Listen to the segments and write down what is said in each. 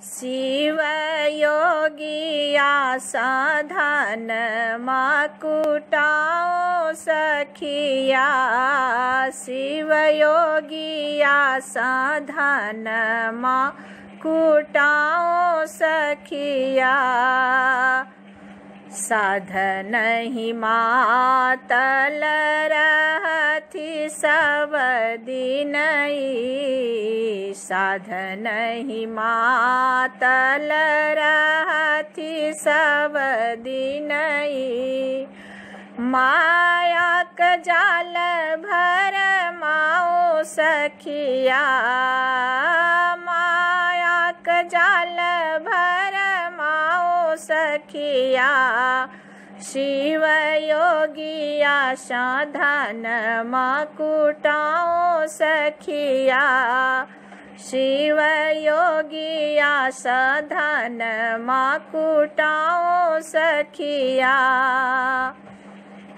शिव योगिया साधन माकुटाओ सखिया। शिव योगिया साधन माकुटाओ सखिया। साधन ही मातल रहथि सब दिन, साधन ही मातल रहथि सब दिन। मायाक जाल भर माओ सखिया, मायाक जाल भर माओ सखिया। शिव योगिया साधन माकुटाओ सखिया। शिव योगिया साधन माकुटाओ सखिया।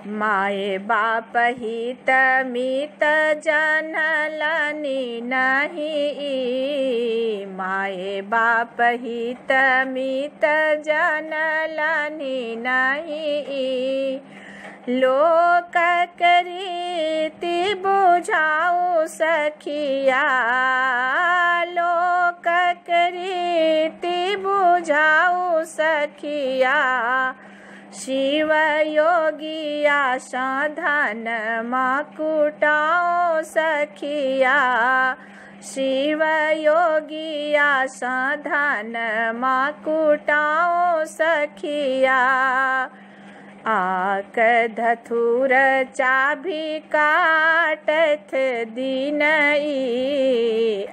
माए बाप हित मित जनलनी नहीं, माए बाप हित मित जनलनी नहीं। लोक रीति बुझाओ सखिया, लोक रीति बुझाओ सखिया। शिव योगिया साधन माकुटाओ सखिया। शिव योगिया साधन माकुटाओ सखिया। आक धथुर चाभी काटथ दिन,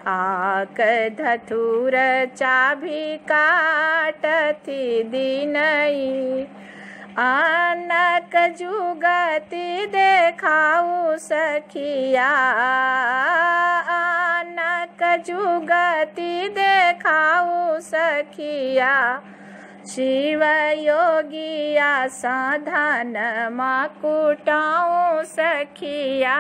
आक धथुर चाभी काटथ दिन। आनक जुगति देखाऊ सखिया, आनक जुगति देखाऊ सखिया। शिव योगिया साधन माकुटाओ सखिया।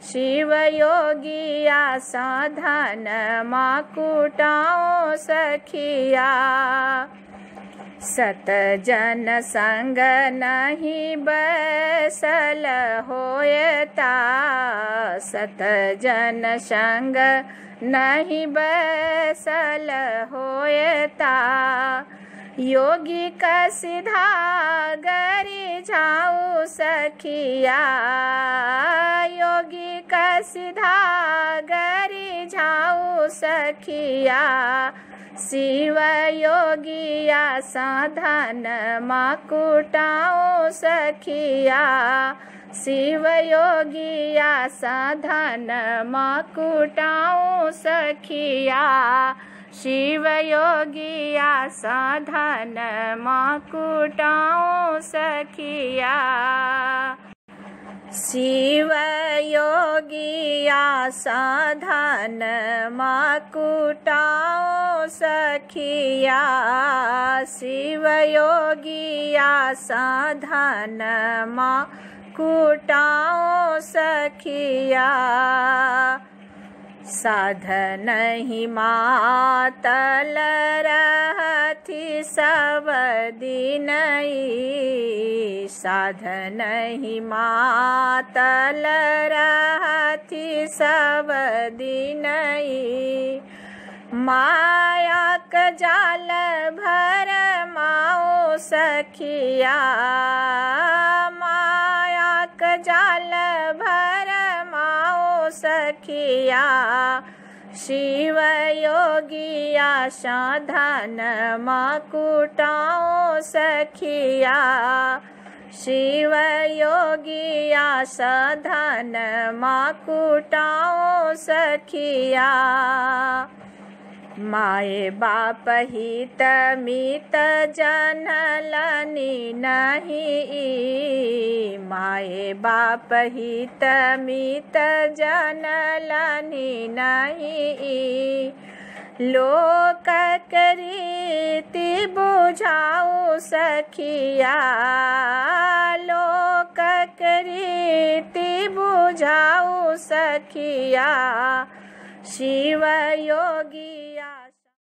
शिव योगिया साधन माकुटाओ सखिया। सतजन संग नहीं बसल होयता, सतजन संग नहीं बसल होयता। योगी का सीधा गरी जाऊ सखिया, योगी का सीधा गरी जाऊ सखिया। शिव योगिया साधन माकुटाओ सखिया। शिव योगिया साधन माकुटाओ सखिया। शिव योगिया साधन माकुटाओ सखिया। शिव योगिया साधन माकुटाओ सखिया। शिव योगिया साधन माकुटाओ सखिया। साधन ही मातल रहथि सब दिन, साधन ही मातल रहथि सब दिन। मायाक जाल भर माओ सखिया, मायाक जाल भर माओ सखिया। शिव योगिया साधन माकुटाओ सखिया। शिव योगिया साधन माकुटाओ सखिया। माए बाप हित मित जनलनी नहीं, माए बाप हित मित जनलनी नहीं। लोक रीति बुझाऊ सखिया, लोक रीति बुझाऊ सखिया। शिव योगी